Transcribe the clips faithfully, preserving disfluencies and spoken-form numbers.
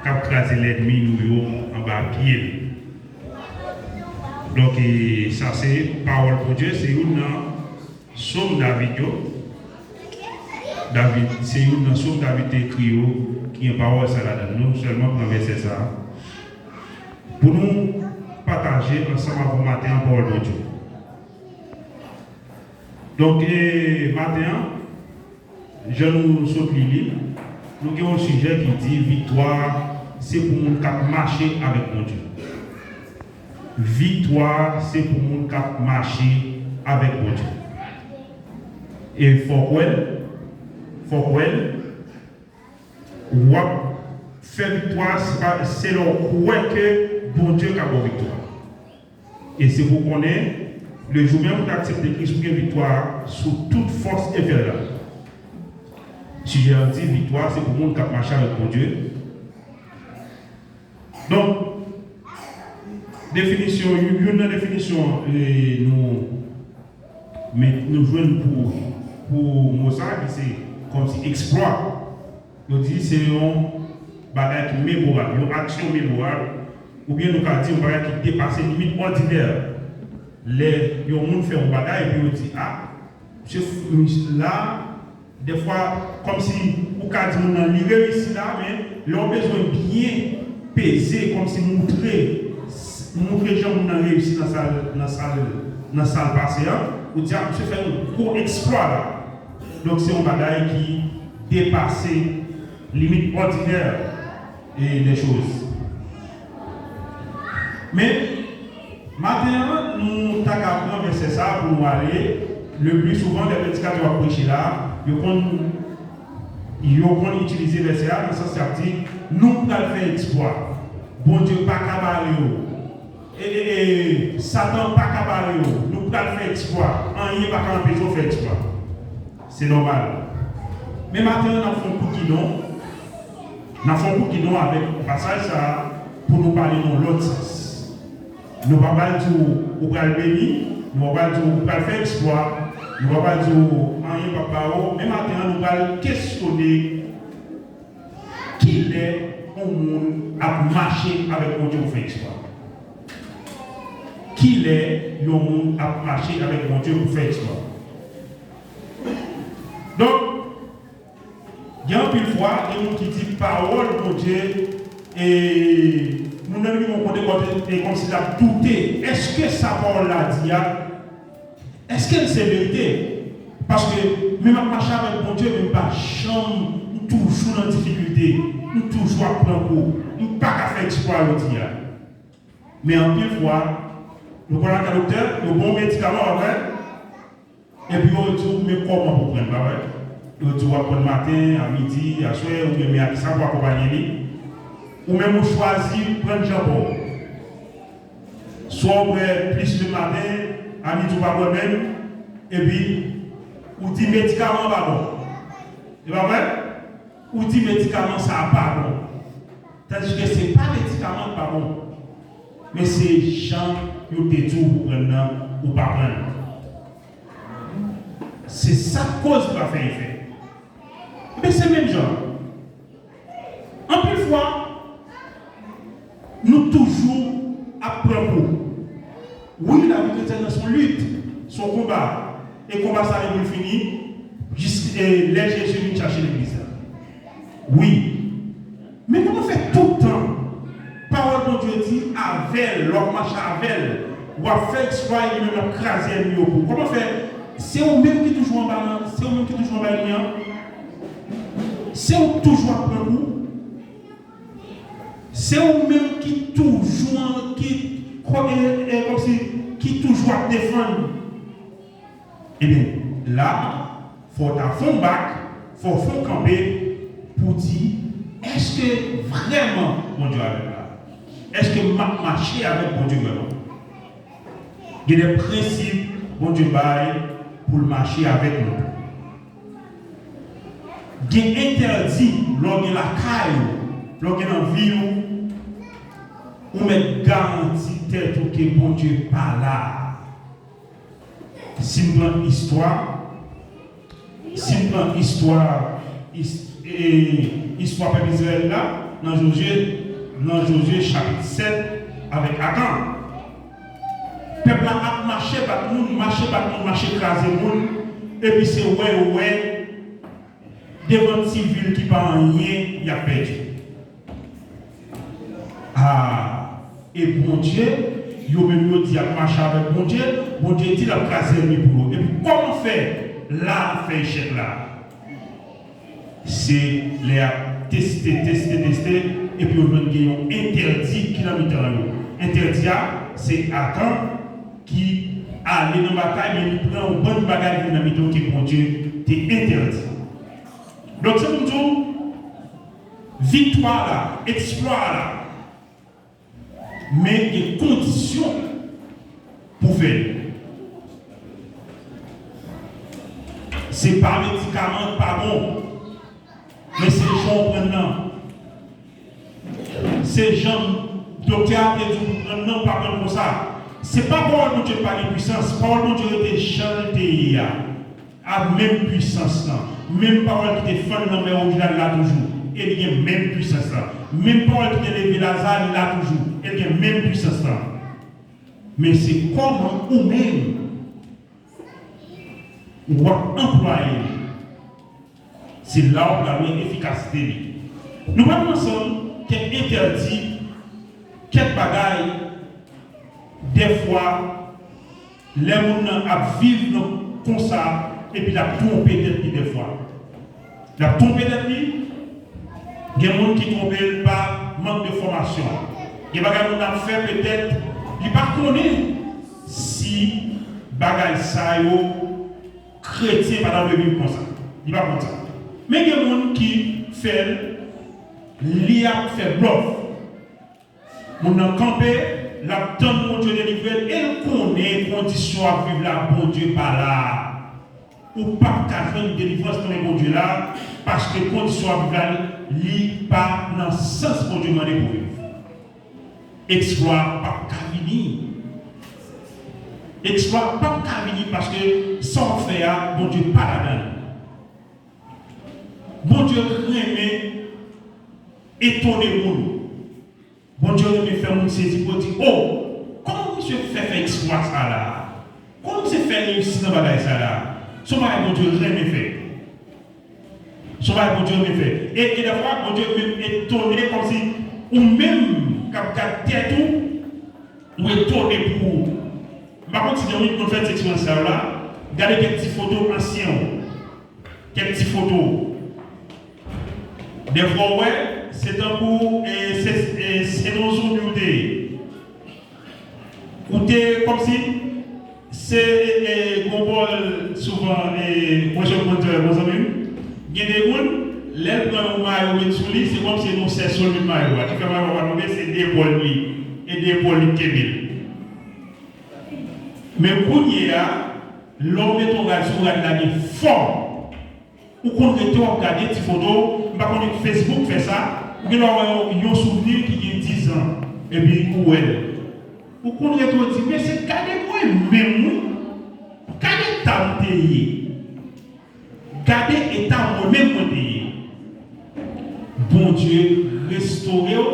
ap kraze lènmi nou yo anba pye l. Donk, e, sa se pawòl Bondye, se youn nan Sòm David yo. David, se youn nan Sòm David te ekri yo, ki gen pawòl sa ladan l. Nou sèlman pran vèsè sa a pou nou pataje ansanm avè w maten an pawòl Bondye. Donk, e, maten an, jan nou sot li li, nou gen yon sijè ki di viktwa se pou moun k ap mache avèk Bondye. Viktwa se pou moun k ap mache avèk Bondye. E fò w kwè l, fò w kwè l, w ap fè viktwa, se pa, se lè w kwè ke Bondye ka ba w viktwa. E se pou w konnen, le jou menm ou ta aksepte Kris, ou gen viktwa sou tout fòs enfènèl la. Sijè an di, viktwa se pou moun k ap mache avèk Bondye. Donk, definisyon, youn, youn nan definisyon, e, nou, men, nou jwenn pou, pou mo sa a, ki se kòmsi eksplwa. Yo di se yon bagay ki memorab, yon aksyon memorab, oubyen nou ka di yon bagay ki depase limit òdinè. Lè yon moun fè yon bagay, epi yo di, a, misye, misye la, dèfwa, kòmsi ou ka di moun nan li reyisi la, men lè w bezwen byen peze, kòmsi moutre, moutre jan moun nan reyisi nan sa l, nan sa l, nan sa l pase an, ou di, a, misye fè yon gwo eksplwa la. Donk, se yon bagay ki depase limit òdinè e dè choz. Men, maten an, nou ta ka pran vèsè sa a pou nou ale. Le pli souvan, lè predikatè yo ap preche la, yo konn, yo konn itilize vèsè a nan sans y ap di, nou pral fè eksplwa. Bondye pa ka bare yo. E, e, e, Satan pa ka bare yo. Nou pral fè eksplwa. Anyen pa ka anpeche w fè eksplwa. Se nòmal. Men maten an, n ap fè yon kout gidon. N ap fè yon kout gidon avèk pasaj sa a pou nou pale nan yon lòt sans. Nou pa pral di w ou pral beni, nou pa pral di w ou pral fè eksplwa, nou pa pral di w anyen p ap ba w. Men maten an, nou pral kesyone kilè yon moun ap mache avèk Bondye pou fè eksplwa. Kilè yon moun ap mache avèk Bondye pou fè eksplwa. Donk, gen anpil fwa, gen moun ki di pawòl Bondye, e moun nan li menm yon kote kote, e kòmsi l ap doute, èske sa pawòl la di a, èske l se verite? Paske menm ap mache avèk Bondye, men m pa janm, m toujou nan difikilte, m toujou ap pran kou, m pa ka fè eksplwa jodi a. Men anpil fwa, nou pral lakay doktè, yo ba w medikaman, pa vre? Epi yo di w, men kòman pou w pran l, pa vre? Yo di w ap pran l maten, a midi, aswè, oubyen men a kisa pou akonpaye li. Ou menm ou chwazi pran janbon. Swa w bwè plis le maten, a midi w pa bwè menm, epi ou di medikaman an pa bon. E pa vre? Ou di medikaman sa a pa bon. Tandiske se pa medikaman ki pa bon, men se jan yo te di w pou pran l nan, ou pa pran l. Se sa k koz li pa fè efè. Men se menm jan. Anpil fwa, nou toujou ap pran kou. Wi, lavi kretyèn nan se yon lit, se yon konba. E konba sa a gen pou l fini jis, e, lè Jezi vin chache legliz la. Wi. Men kòman fè tout tan pawòl Bondye di avè l, lè w ap mache avè l, w ap fè eksplwa e li menm l ap kraze ènmi yo pou ou? Kòman fè se ou menm ki toujou anba, se ou menm ki toujou anba ènmi an? Se ou toujou ap pran kou? Se ou menm ki toujou an, ki, kò-, e, e, kòmsi, ki toujou ap defann? Ebyen, la, fò w ta fè yon bak, fò w fè yon kanpe pou di, èske vrèman Bondye avè m la? Èske m ap mache avèk Bondye vrèman? Gen de prensip Bondye bay pou l mache avèk nou. Gen entèdi lè w gen lakay ou, lè w gen nan vi w, ou mèt garanti tèt ou ke Bondye pa la. Si n pran istwa, si n pran istwa, is-, e, istwa pèp Izrayèl la nan Jozye, nan Jozye chapit sèt avèk Akan. Pèp la ap mache bat moun, mache bat moun, mache kraze moun, epi se wè yo wè devan ti vil ki pa anyen, y ap pèdi. A, e Bondye, yo menm yo di y ap mache avèk Bondye, Bondye di l ap kraze ènmi pou yo. Epi kòman fè la n ap fè echèk la? Se lè y ap teste, teste, teste, epi yo jwenn gen yon entèdi ki nan mitan yo. Entèdi a, se Akan ki ale nan batay, men li pran yon bann bagay ki nan mitan yo ke Bondye te entèdi. Donk, se pou m di w, viktwa la, eksplwa la, men gen kondisyon pou fè l. Se pa medikaman k pa bon, men se jan w pran l nan. Se jan doktè a te di w pou pran l nan, ou pa pran l konsa. Se pa pawòl Bondye pa gen pwisans, pawòl Bondye rete jan l te ye a. A menm pwisans lan. Menm pawòl ki te fann lanmè wouj la, li la toujou. E li gen menm pwisans lan. Menm pawòl ki te leve Laza, li la toujou. E li gen menm pwisans lan. Men se kòman ou menm w ap anplwaye li. Se la w pral wè efikasite li. Nou pral wè ansanm kèk entèdi, kèk bagay, dèfwa, lè moun nan ap viv nan konsa, epi l ap twonpe tèt li dèfwa. L ap twonpe tèt li. Gen moun ki twonpe l pa mank de fòmasyon. Gen bagay moun nan ap fè, petèt, li pa konnen si bagay sa yo, kretyen pa ta dwe viv konsa. Li pa konn sa. Men gen moun ki fè l, li ap fè blòf. Moun nan kanpe, l ap tann Bondye delivre l, e l konnen kondisyon ap viv la, Bondye pa la. Ou p ap ka jwenn delivrans nan men Bondye la, paske kondisyon ap viv la, li pa nan sans Bondye mande pou viv. Eksplwa p ap ka vini. Eksplwa p ap ka vini paske sa w ap fè a, Bondye pa ladan l. Bondye renmen etone moun. Bondye renmen fè moun sezi pou yo di, "O, kòman misye fè fè eksplwa sa la? Kòman misye fè reyisi nan bagay sa la?" Se yon bagay Bondye renmen fè. Se yon bagay Bondye renmen fè. E gen dèfwa, Bondye menm etone, kòmsi ou menm k ap gad tèt ou, ou etone pou ou. M pa konn si gen moun ki konn fè ti eksperyans sa yo la. Gade kèk ti foto ansyen w. Kèk ti foto. Dèfwa w wè, se tankou, e, se, e, se nan yon zonbi w te ye. Ou te kòmsi, se, e, e, gon bòl souvan, e, mwen jwenn konn trè bon zanmi m. Gen de moun, lè l pran yon mayo met sou li, se kòmsi se yon sè solid mayo a. Ki fè mayo a pa tonbe, se de bòl li. E de bòl li kenbe l. Men kounye a, lè w mete yon rad sou rad la gen fòm. Ou konn rete w ap gade ti foto, m pa konnen Facebook fè sa, ou gen dwa wè yon, yon souvni ki gen diz an, epi ou wè l. Ou konn rete w di, "Men se gade mwen menm wi, gade eta m te ye, gade eta mwen menm mwen te ye." Bondye restore w,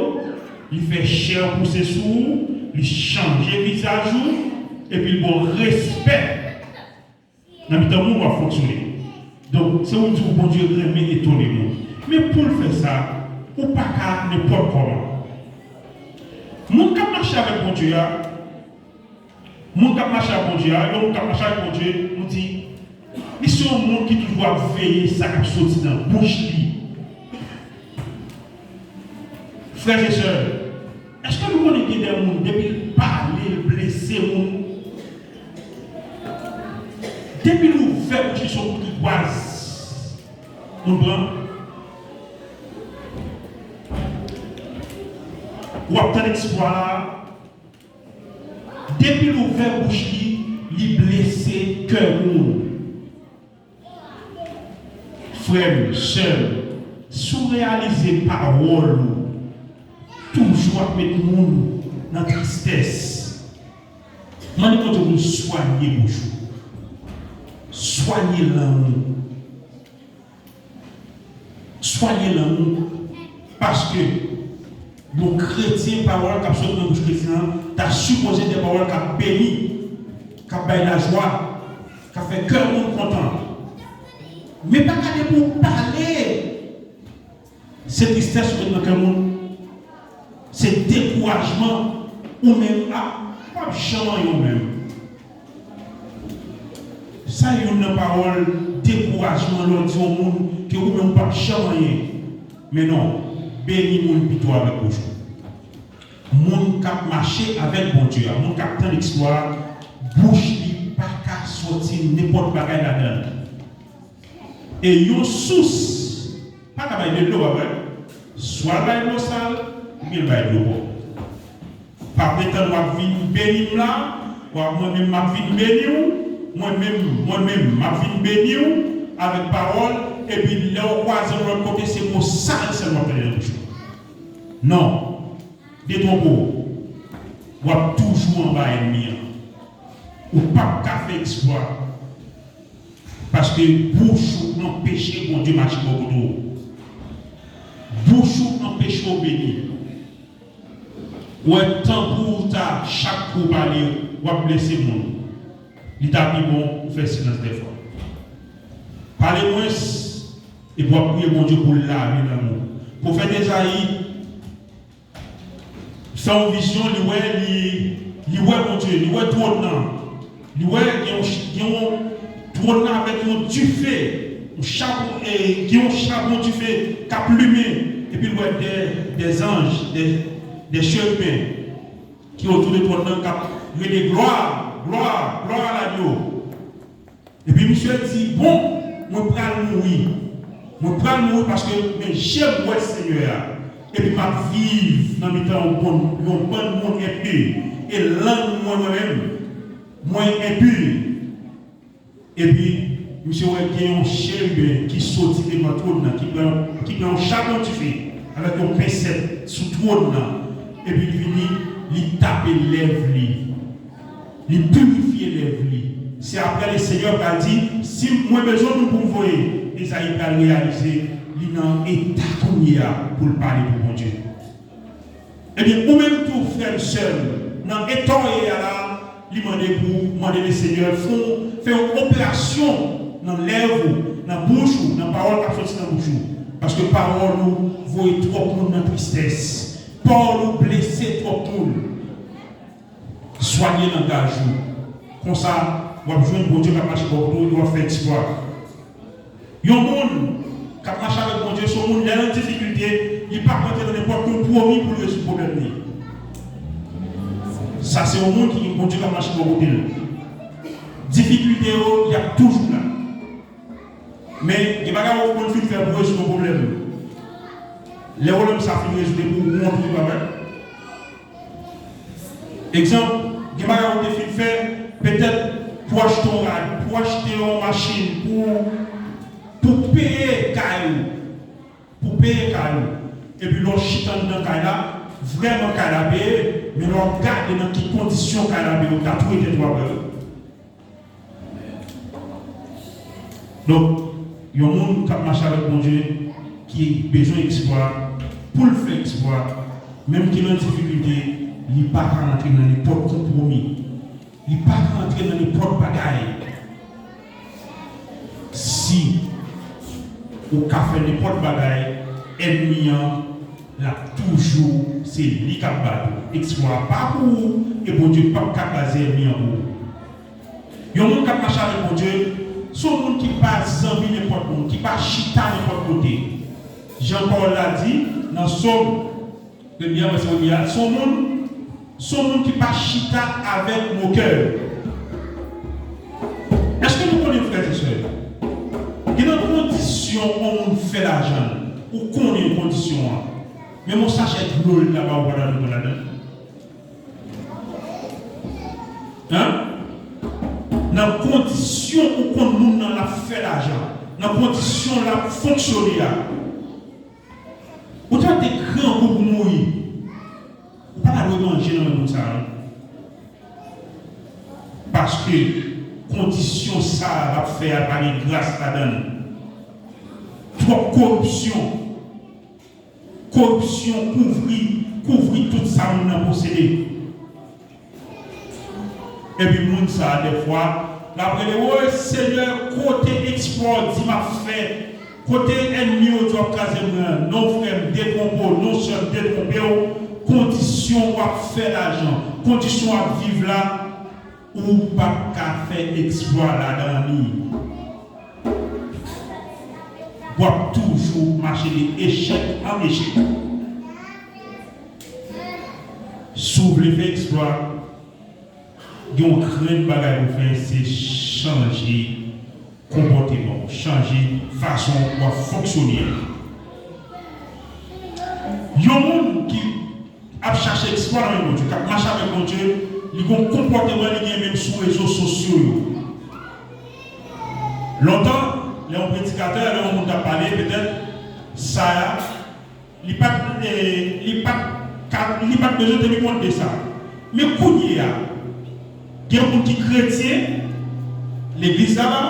li fè chè pouse sou ou, li chanje vizaj ou, epi l ba w respè. Nan mitan moun w ap fonksyone. Donk, se ou di w Bondye renmen etone moun. Men pou l fè sa, ou pa ka nenpòt kòman. Moun k ap mache avèk Bondye a, moun k ap mache ak Bondye a, yon moun k ap mache avèk Bondye, nou di, li se yon moun ki toujou ap veye sa k ap soti nan bouch li. Frè e sè, èske nou konnen gen de moun, depi l pale, l blese moun? Depi l ouvè bouch li, se yon kout rigwaz moun pran. W ap tann eksplwa la. Depi l ouvè bouch li, li blese kè moun. Frè m, sè m, si w reyalize pawòl ou toujou ap met moun nan tristès, mande Bondye pou l swanye bouch ou, swanye lang ou. Swanye lang ou. Paske yon kretyen, pawòl k ap soti nan bouch kretyen an ta sipoze de pawòl k ap beni, k ap bay lajwa, k ap fè kè moun kontan. Men pa gade pou w pale. Se tristès ou met nan kè moun. Se dekourajman ou menm ap, p ap janm anyen ou menm. Sa youn nan pawòl dekourajman lè w di yon moun ke ou menm ou p ap janm anyen. Men non, beni moun pito avèk bouch ou. Moun k ap mache avèk Bondye a, moun k ap tann eksplwa a, bouch li pa ka sòti nenpòt bagay ladan l. E yon sous pa ka bay de dlo, pa vre? Swa l bay dlo sal, oubyen l bay dlo pwòp. Pa pretann w ap vin beni m la, w ap, mwen menm m ap vin beni w, mwen menm, mwen menm m ap vin beni w avèk pawòl, epi lè w kwaze l lòt kote, se mo sal sèlman w ap tande nan bouch ou. Non, detwonpe w, w ap toujou anba ènmi an. Ou p ap ka fè eksplwa. Paske bouch ou anpeche Bondye mache bò kote w. Bouch ou anpeche w beni. Ou wè, tankou w ta, chak kou w pale, w ap blese moun. Li ta pi bon ou fè silans dèfwa. Pale mwens, epi w ap priye Bondye pou l lave nanm ou. Pwofèt Ezayi fè yon vizyon, li wè, li, li wè Bondye, li wè twòn nan. Li wè gen yon, gen yon twòn nan avèk yon dife, yon chabon, e, gen yon chabon dife k ap limen, epi l wè de, de zanj, de, de cheriben ki otou de twòn nan k ap rele glwa, glwa, glwa a Ladyo. Epi misye di, bon, mwen pral mouri. Mwen pral mouri paske men je m wè Senyè a. Epi m ap viv nan mitan yon bon, yon bann moun enpi. E lang mwen, mwen menm, mwen enpi. Epi misye wè gen yon cheriben ki soti devan twòn nan, ki pran, ki pran yon chabon dife avèk yon pensèt sou twòn nan. Epi li vini, li tape lèv li. Li pirifye lèv li. Se apre Lesenyè pral di, si mwen bezwen moun pou m voye, Ezayi pral reyalize li nan eta kounye a pou l pale pou Bondye. Ebyen, ou menm tou, frè m, sè m, nan eta w ye a la, li mande pou mande Lesenyè fè w, fè yon operasyon nan lèv ou, nan bouch ou, nan pawòl k ap soti nan bouch ou. Paske pawòl ou voye twòp moun nan tristès. Pawòl ou blese twòp moun. Swanye langaj ou. Konsa, w ap jwenn Bondye k ap mache bò kote w e w ap fè eksplwa. Yon moun k ap mache avèk Bondye, se yon moun, lè l an difikilte, li p ap rantre nan nenpòt konpwomi pou l rezoud pwoblèm li. Sa se yon moun ki gen Bondye k ap mache bò kote l. Difikilte yo, y ap toujou la. Men, gen bagay ou konn fin fè pou rezoud yon pwoblèm. Lè pwoblèm sa fin rezoud epi ou wont, wi, pa vre? Egzanp, gen bagay ou te fin fè, petèt pou achte yon rad, pou achte yon machin, pou, pou peye kay ou, pou peye kay ou. Epi lè w chita anndan kay la, vrèman kay la peye, men lè w ap gade nan ki kondisyon kay la peye, ou ta touye tèt ou apre, wi. Donk, yon moun k ap mache avèk Bondye, ki bezwen eksplwa, pou l fè eksplwa, menm ki nan difikilte, li pa ka rantre nan nenpòt konpwomi. Li pa ka rantre nan nenpòt bagay. Si ou ka fè nenpòt bagay, ènmi an, l ap toujou, se li k ap bat ou. Eksplwa a pa pou ou, e Bondye p ap ka kraze ènmi an pou ou. Yon moun k ap mache avèk Bondye, se yon moun ki pa zanmi nenpòt moun, ki pa chita nenpòt kote. Jan pawòl la di nan Sòm, premye a, vèsè premye a, se yon moun, se yon moun ki pa chita avèk mokè. Èske nou konnen, frè e sè, gen nan kondisyon yon moun fè lajan l, ou konnen kondisyon an, men yon sachè dlo l ta ba ou, pa ta dwe pran ladan l? Hein? Nan kondisyon ou konn moun nan l ap fè lajan, nan kondisyon l ap fonksyone a, ou ta te grangou pou mouri, ou pa ta dwe manje nan men moun sa a, non. Paske kondisyon sa a l ap fè a pa gen gras ladan l. Twòp koripsyon, Koripsyon kouvri, kouvri tout sa moun nan posede. Epi moun sa a, dèfwa, l ap rele, "Woy, Senyè, kote eksplwa w di m ap fè? Kote ènmi yo di w ap kraze mwen an?" Non, frè m, detwonpe w. Non, sè m, detwonpe w. Kondisyon w ap fè lajan, kondisyon w ap viv la, ou p ap ka fè eksplwa ladan li. W ap toujou mache de echèk an echèk. Si w vle fè eksplwa, gen yon grenn bagay pou fè, se chanje konpòteman w, chanje fason w ap fonksyone a. Yon moun ki ap chache eksplwa nan men Bondye, k ap mache avèk Bondye, li gen yon konpòteman li gen menm sou rezo sosyo yo. Lontan, lè yon predikatè, lè yon moun t ap pale, petèt, sa a, li pa t, eh, li pa t ka, li pa t bezwen te reponn de sa. Men kounye a, gen moun ki kretyen, legliz la la,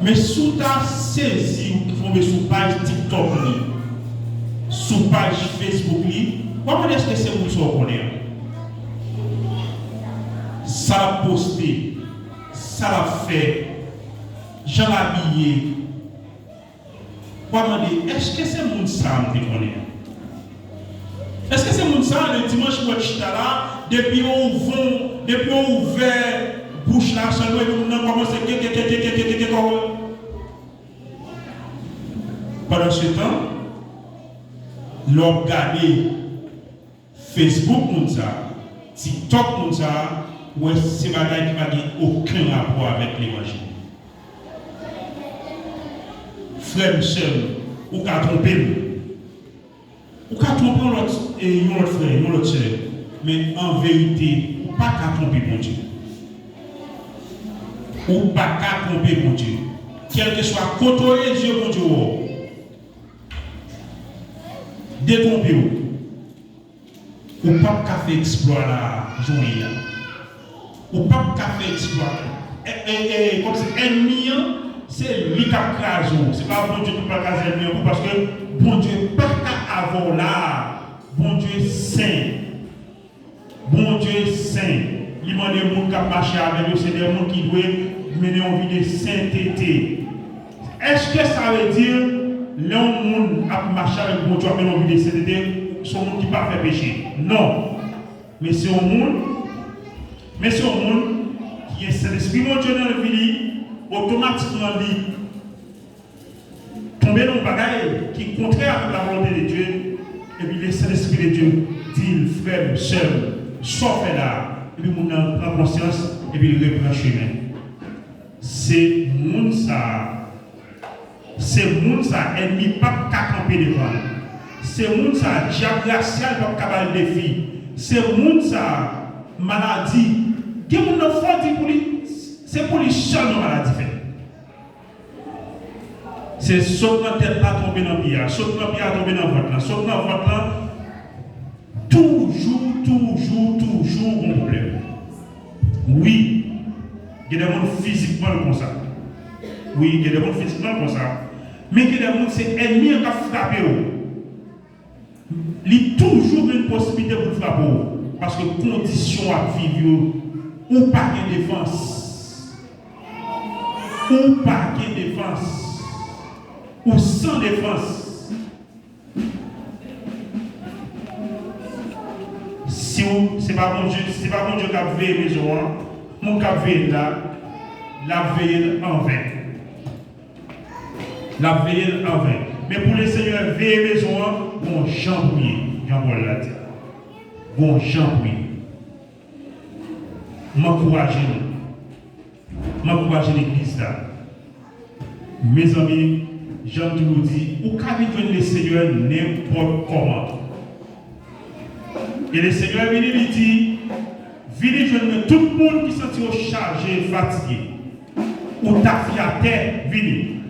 men si w ta sezi, w tonbe sou paj TikTok li, sou paj Facebook li, w ap mande èske se moun sa w konnen an. Sa l ap poste, sa l ap fè, jan l abiye, w ap mande, èske se moun sa a m te konnen an? Èske se moun sa a, le dimanch mwen chita la, depi yo ouvè, depi yo ouvè bouch la, sèlman epi moun nan kòmanse kekekekekekeke kòman? Pandansetan, lè w ap gade Facebook moun sa, TikTok moun sa, ou wè se bagay ki pa gen okenn rapò avèk levanjil. Frè m, sè m, ou ka twonpe m. Ou ka twonpe yon lòt, e, yon lòt frè, yon lòt sè. Men an verite, ou pa ka twonpe Bondye. Ou pa ka twonpe Bondye. Kèlkeswa kote w ye, zye Bondye wè w. Detwonpe w. Ou p ap ka fè eksplwa la jan w ye a. Ou p ap ka fè eksplwa. E, e, e, kòmsi ènmi an, se li k ap kraze w. Se pa Bondye ki pral kraze ènmi an pou, paske Bondye pa ka avè w la a. Bondye sen. Bondye sen. Li mande moun k ap mache avè l yo, se de moun ki dwe mennen yon vi de sentete. Èske sa vle di lè yon moun ap mache avèk Bondye, w ap mennen yon vi de sentete, se yon moun ki pa fè peche? Non. Men se yon moun, men se yon moun ki gen Sentespri Bondye nan vi li, otomatikman li tonbe nan yon bagay ki kontrè avèk la volonté de Dieu, epi le Saint-Esprit de Dieu di l, "Frè m, sè m, sa w fè la a?" Epi moun nan pran konsyans, epi l repran chemen. Se moun sa a, se moun sa a, ènmi p ap ka kanpe devan l. Se moun sa a, dyab rasyal p ap ka ba l defi. Se moun sa a, maladi. Gen moun nan fò di pou li, se pou li sèlman maladi fèt. Se sot nan tèt la tonbe nan pye a, sot nan pye a tonbe nan vant lan, sot nan vant lan, toujou, toujou, toujou gon pwoblèm. Wi, gen de moun fizikman l konsa. Wi, gen de moun fizikman l konsa. Men gen de moun se ènmi an k ap frape w. Li toujou gen posiblite pou l frape w, paske kondisyon w ap viv yo, ou pa gen defans. Ou pa gen defans. Ou san defans. Si w, se pa Bondye, se pa Bondye k ap veye mezon an, moun k ap veye l la, l ap veye l anven. L ap veye l anven. Men pou Lesenyè veye mezon an, gon jan pou ye, jan Pòl la di. Gon jan pou ye. M ankouraje nou. M ankouraje legliz la. Mezanmi, jan m toujou di, ou ka vin jwenn Lesenyè nenpòt kòman. E Lesenyè vini, li di, "Vini jwenn mwen, tout moun ki santi yo chaje, fatige. Ou tafyatè, vini.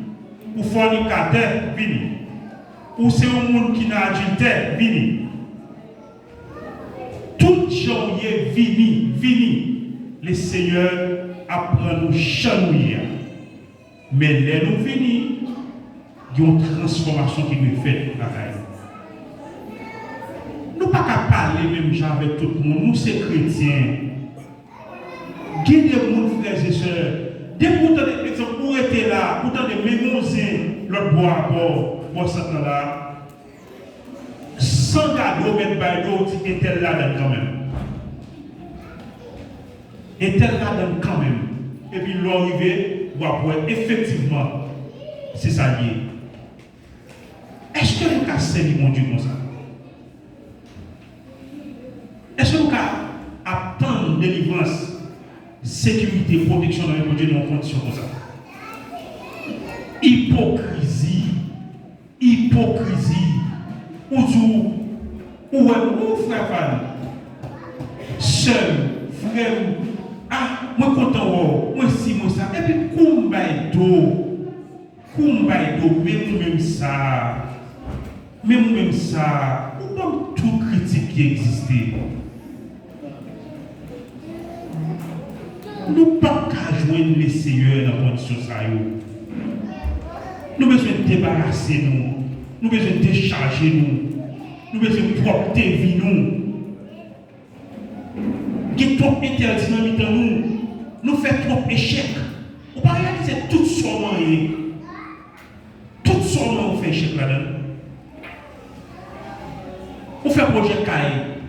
Ou fònikatè, vini. Ou se yon moun ki nan adiltè, vini. Tout jan w ye, vini, vini." Lesenyè ap pran nou jan nou ye a. Men lè nou vini, gen yon transfòmasyon ki dwe fèt lakay nou. pale menm jan avèk tout moun. Nou se kretyen. Gen de moun, frè e sè, depi w tande, egzanp, ou rete la, ou tande men gon zen lòt bò a, bò, bò sant lan la, san gade w mèt bay do, w di entèl ladann kanmenm. Entèl ladann kanmenm. Epi lè w rive, w ap wè efektivman se sa l ye. Èske nou ka sèvi Bondye konsa? Èske nou ka ap tann delivrans, sekirite, pwoteksyon nan men Bondye nan yon kondisyon konsa? Ipokrizi. Ipokrizi. Ou di w, ou wè m, ou frè Van, sè m, frè m, ah, mwen kontan wè w, mwen si, mwen sa, epi kou m bay do. Kou m bay do, menm ou menm sa. Menm ou menm sa. Ou ban m tout kritik ki egziste. Nou p ap ka jwenn Leseyè nan kondisyon sa yo. Nou bezwen debarase nou. Nou bezwen dechaje nou. Nou bezwen pwòpte vi nou. Gen twòp entèdi nan mitan nou. Nou fè twòp echèk. Ou pa reyalize tout sa w manyen. Tout sa w manyen ou fè echèk ladan l. Ou fè pwojè kay,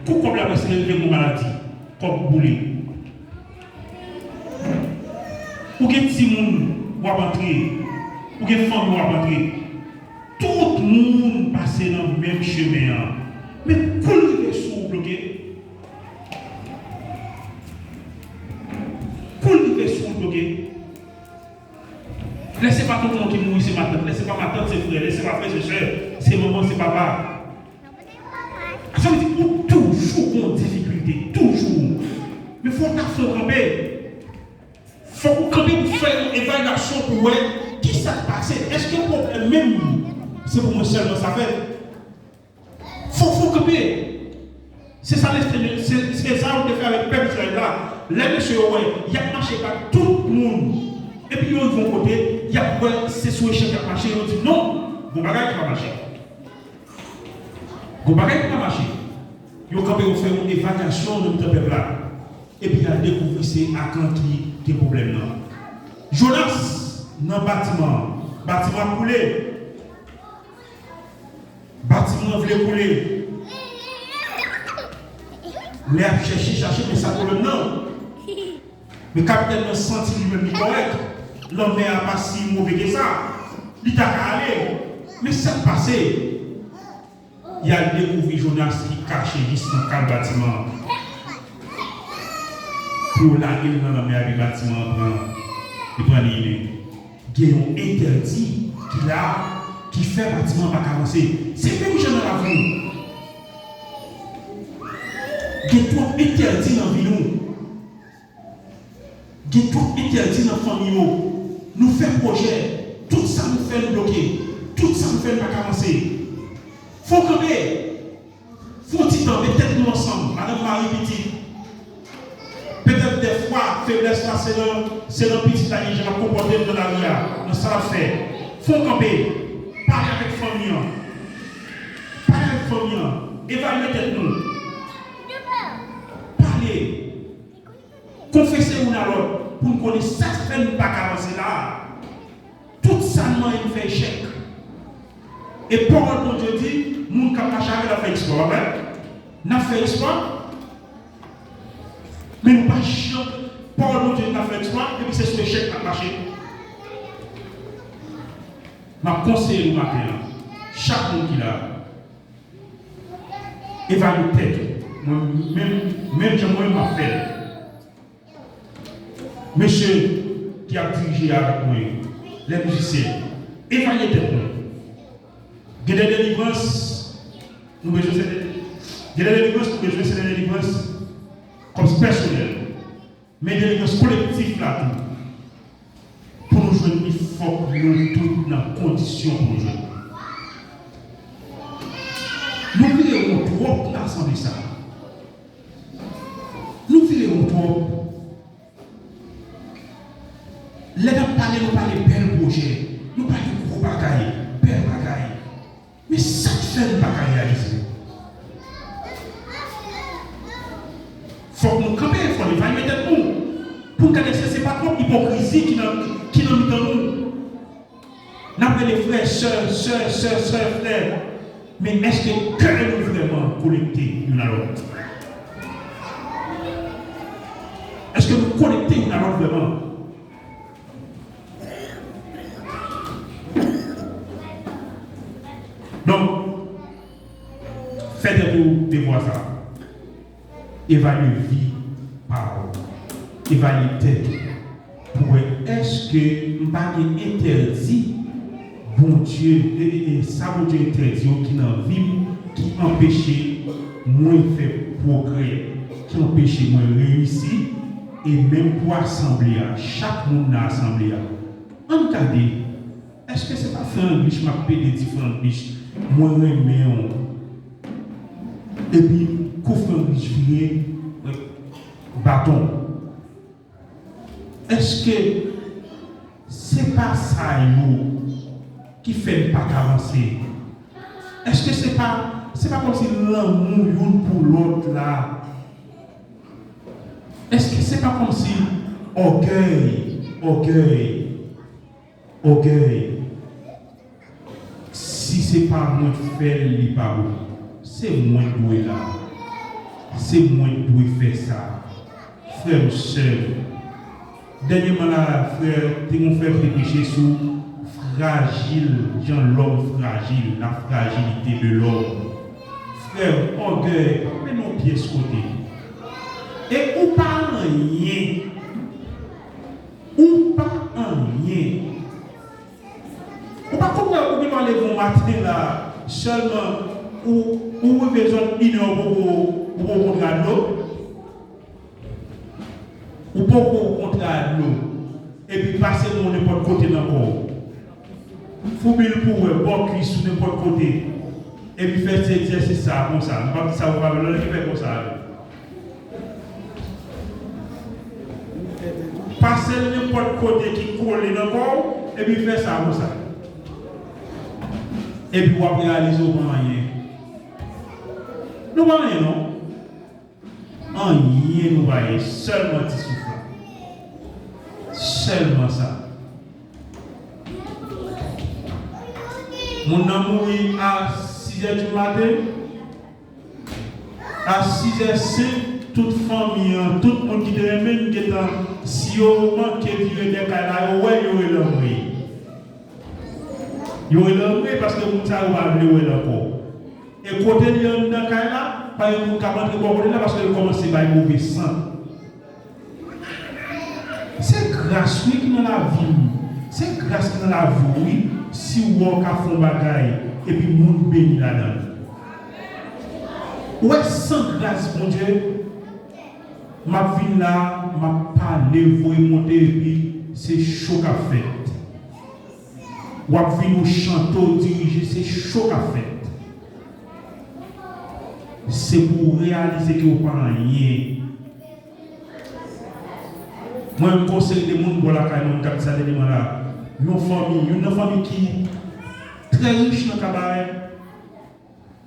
kou kòb la prèske rive gon maladi, kòb boule. Ou gen timoun w ap antre, ou gen fanmi w ap antre. Tout moun pase nan menm chemen an. Men kou l rive sou ou bloke. Kou l rive sou ou bloke. Lè se pa tonton ki mouri, se matant. Lè se pa matant, se frè. Lè se pa frè, se sè. Se manman, se papa. Sa vle di ou toujou gon difikilte, toujou. Men fò w ta fè w kanpe. Fòk ou kanpe pou fè yon evalyasyon pou wè kisa k pase. Èske pwoblèm menm se pou mwen sèlman sa fèt? Fò, fò w kanpe. Se sa Leseyè, se, se sa yo te fè avèk pèp Izrayèl la. Lè mesye yo wè y ap mache bat tout moun, epi yo rive yon kote, y ap wè se sou echèk y ap mache, yo di non, gon bagay ki pa mache. Gon bagay ki pa mache. Yo kanpe, yo fè yon evalyasyon nan mitan pèp la. Epi y al dekouvri se Akan ki gen pwoblèm nan. Jonas nan batiman an. Batiman ap koule. Batiman an vle koule. Lè y ap chèche, chache, men sa pwoblèm nan. Men kapitèn nan santi li menm li kòrèk. Lanmè a pa si move ke sa. Li ta ka ale. Men sa k pase? Y al dekouvri Jonas ki kache jis nan kal batiman an. Pou yo lage l nan lanmè a, epi batiman an pran, li pran limen. Gen yon entèdi ki la, ki fè batiman an pa ka vanse. Se menm jan nan lavi w. Gen twòp entèdi nan vi nou. Gen twòp entèdi nan fanmi yo. Nou fè pwojè, tout sa nou fè nou bloke, tout sa nou fè nou pa ka vanse. Fò w kanpe. Fè yon ti tan, met tèt nou ansanm, madanm, mari, pitit. Petèt dèfwa feblès la se nan, se nan pitit la, jan l ap konpòte l nan lari a, nan sa l ap fè. Fò w kanpe. Pale avèk fanmi an. Pale avèk fanmi an. Evalye tèt nou. Pale. Konfese youn a lòt pou n konnen sa k fè n pa ka vanse la a. Tout sa n manyen n fè echèk. E pawòl Bondye di, moun k ap mache avè l ap fè eksplwa, pa vre? N ap fè eksplwa. Men nou pa janm, pawòl Bondye di n ap fè eksplwa, epi se sou echèk n ap mache. M ap konseye nou maten an, chak moun ki la, evalye tèt ou. Mwen menm, menm jan mwen m ap fè l. Mesye ki ap dirije avèk mwen yo, lè mizisyen, evalye tèt nou. Gen de delivrans nou bezwen fè, gen de delivrans nou bezwen se de delivrans kòm pèsonèl. Men delivrans kolektif la tou, pou nou jwenn li, fòk nou tout nan kondisyon pou nou jwenn li. Nou vire won twòp nan asanble sa a. Nou vire won twòp. Lè n ap pale, nou pale bèl pwojè. Nou pale gwo bagay, bèl bagay. Men sa k fè n pa ka reyalize? Fòk nou kanpe, fòk nou evalye tèt nou. Pou n gade èske se pa twòp ipokrizi ki nan, ki nan mitan nou. N ap rele frè, sè, sè, sè, sè, frè. Men èske kè nou vrèman konekte youn a lòt? Èske nou konekte youn a lòt vrèman? Donk, fè tèt ou devwa sa. Evalye vi pa w. Evalye tèt ou. Pou wè èske m pa gen entèdi Bondye, e, e, e, sa Bondye entèdi yo ki nan vi m, ki anpeche mwen fè pwogrè, ki anpeche mwen reyisi, e menm pou asanble a, chak moun nan asanble a. Ann gade, èske se pa Frè Anglich m ap pede di Frè Anglich, mwen renmen w, epi kou Frè Anglich vire, baton. Èske se pa sa yo ki fè n pa ka vanse? Èske se pa, se pa kòmsi lanmou youn pou lòt la? Èske se pa kòmsi ògèy, ògèy, ògèy? Si se pa mwen k fè l, li pa bon. Se mwen k dwe la. Se mwen k dwe fè sa. Frè m, sè m, dènyèman la, frè, te gon frè ki te preche sou frajil, jan lòm frajil, la fragilité de l'homme. Frè m, ògèy pa mennen w pyès kote. E ou pa anyen. Ou pa anyen. Ou pa konprann ou gen dwa leve yon maten la, sèlman ou, ou rive zòn inè, ou poko, ou poko kontre a dlo. Ou poko kontre a dlo. Epi pase men w nenpòt kote nan kò w. Foubi l pou w wè, bò kwis ou nenpòt kote. Epi fè ti egzèsis sa a konsa. M p ap di sa ou pa fè, lòt ki fè konsa avè w. Pase l nenpòt kote ki kole nan kò w, epi fè sa konsa. Epi w ap reyalize w pa anyen. Nou pa anyen non. Anyen nou pa ye, sèlman ti souf la. Sèlman sa. Moun nan mouri a sizè di maten. A sizè senk, tout fanmi an, tout moun ki te renmen n gentan, si yo manke vire dèyè kay la, yo wè, yo rele anmwey. Yo rele anmwey paske moun sa yo pa vle wè l ankò. E kote l ye anndan kay la, pa gen moun k ap antre bò kote l la paske l kòmanse bay move sant. Se gras wi ki nan lavi m. Se gras ki nan lavi w wi. Si w wè w ka fè yon bagay epi moun beni ladan l. Ou wè san gras Bondye, m ap vin la, m ap pale, voye monte epi se cho k ap fèt. W ap vin ou chante, w dirije, se cho k ap fèt. Se pou w reyalize ke w pa anyen. Mwen menm gon seri de moun bò lakay mwen, m t ap di sa dènyèman la. Yon fanmi, youn nan fanmi ki trè rich nan Kabarè,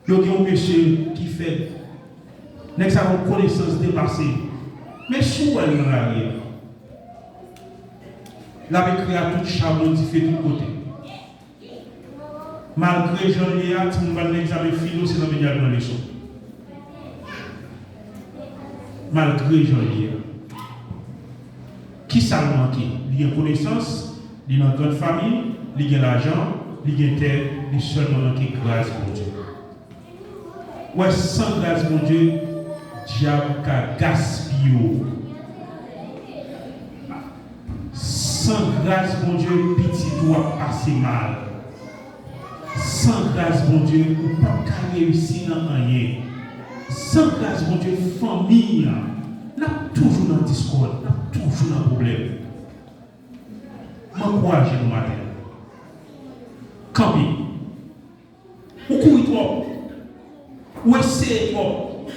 yo gen yon mesye ki fè nèg sa yon konesans depase. Men si w wè l nan lari a, l ap ekri a tout chabon dife tout kote. Malgre jan l ye a, timoun pa t nan egzamen filo, se nan men l y al pran leson. Malgre jan l ye a. Kisa l manke? Li gen konesans, li nan grann fanmi, li gen lajan, li gen tè, li sèlman manke gras Bondye. Wè, san gras Bondye, dyab ka gaspiye w. San gras Bondye, pitit ou ap pase mal. San gras Bondye, ou p ap ka reyisi nan anyen. San gras Bondye, fanmi an, n ap toujou nan diskòd, n ap toujou nan pwoblèm. M ankouraje nou maten an. Kanpe. Ou kouri twòp. Ou eseye twòp.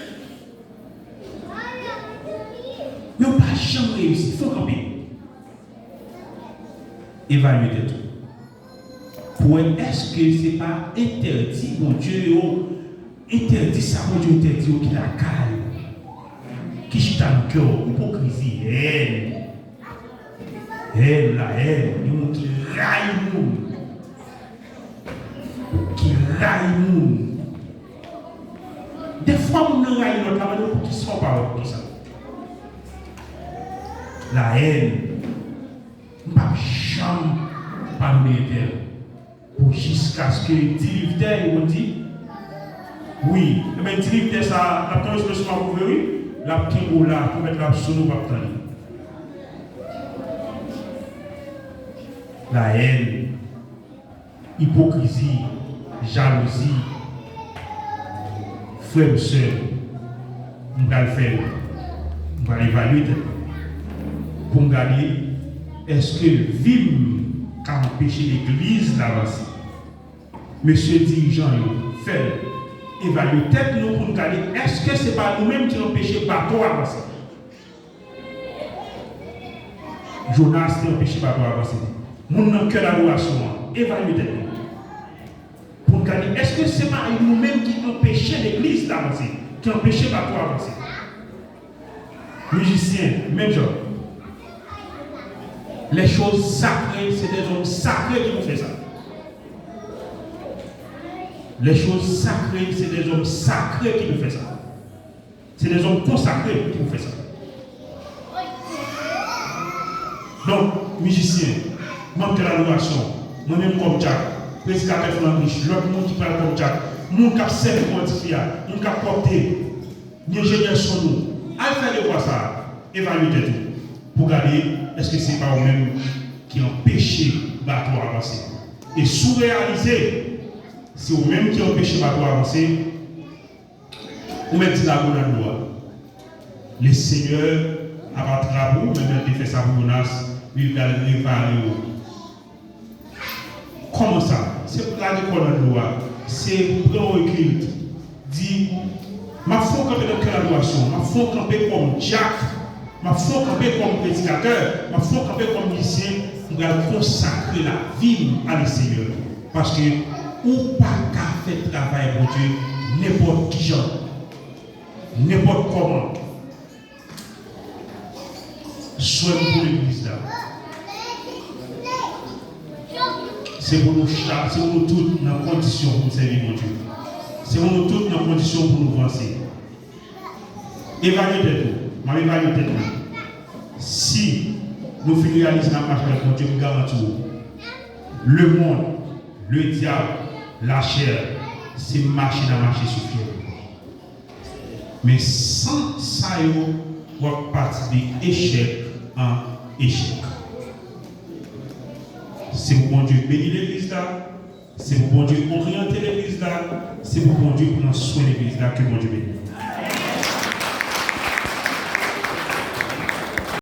Men ou pa janm reyisi. Fò w kanpe. Evalye tèt ou. Pou wè èske se pa entèdi Bondye yo, entèdi sa Bondye entèdi yo ki lakay ou. ki chita nan kè w, ipokrizi, hèn. Hèn, la hèn, gen moun ki rayi moun. Ki rayi moun. Dèfwa moun nan rayi lòt la, mande poukisa w pa wè poukisa. La hèn. M p ap janm padone entèl. Pou jiskaske ti liv tè, yo konn di, wi. Enben, ti liv tè sa, l ap tonbe sou mesye m ap ouvri, wi. L ap kenbe w la, pou mèt la ap sone, w p ap tande. La hèn, ipokrizi, jalouzi. Frè m, sè m, m pral fè, m pral evalye tèt mwen pou m gade èske vi m ka anpeche legliz la vanse. Mesye dirijan yo, fè l evalye tèt nou pou n gade èske se pa nou menm ki anpeche bato a vanse. Jonas te anpeche bato a avanse. Moun nan kè ladorasyon an, evalye tèt nou. Pou n gade, èske se pa nou menm ki anpeche legliz la avanse, ki anpeche bato a avanse? Mizisyen, menm jan. Les choses sacrées, c'est des hommes sacrés qui vont faire ça. Les choses sacrées, c'est des hommes sacrés qui vont faire ça. Se dèzòm konsakre ki pou fè sa. Donk, mizisyen, manm kè ladorasyon, mwen menm kòm dyak, predikatè Flanrich, lòt moun ki pral kòm dyak, moun k ap sèvi kòm ti fi a, moun k ap pwòpte, enjenyè son nou, al fè devwa sa a, evalye tèt ou, pou gade èske se pa ou menm ki anpeche bato a avanse. E si w reyalize se ou menm ki anpeche bato a avanse, ou mèt di lago nan dlo a. Le Seigneur ap atrape w, menm jan l te fè sa pou Yonas, li pral repare w. Kòman sa? Se lage kò w nan dlo a. Se pran rekil. Di, m ap fè w kanpe nan kè ladorasyon. M ap fè w kanpe kòm dyak. M ap fè w kanpe kòm predikatè. M ap fè w kanpe kòm mizisyen. M pral konsakre lavi m a le Seigneur. Paske ou pa ka fè travay Bondye nenpòt kijan, nenpòt kòman. Swè m pou legliz la. Se pou nou cha-, se pou nou tout nan kondisyon pou n sèvi Bondye. Se pou nou tout nan kondisyon pou nou vanse. Evalye tèt ou. M ap evalye tèt mwen. Si nou fin reyalize n ap mache avèk Bondye, m garanti w, lemonn, ledyab, lachè, se mache n a mache sou fyèl. Men san sa yo, w ap pati de echèk an echèk. Se pou Bondye beni legliz la, se pou Bondye oryante legliz la, se pou Bondye pran swen legliz la, ke Bondye beni.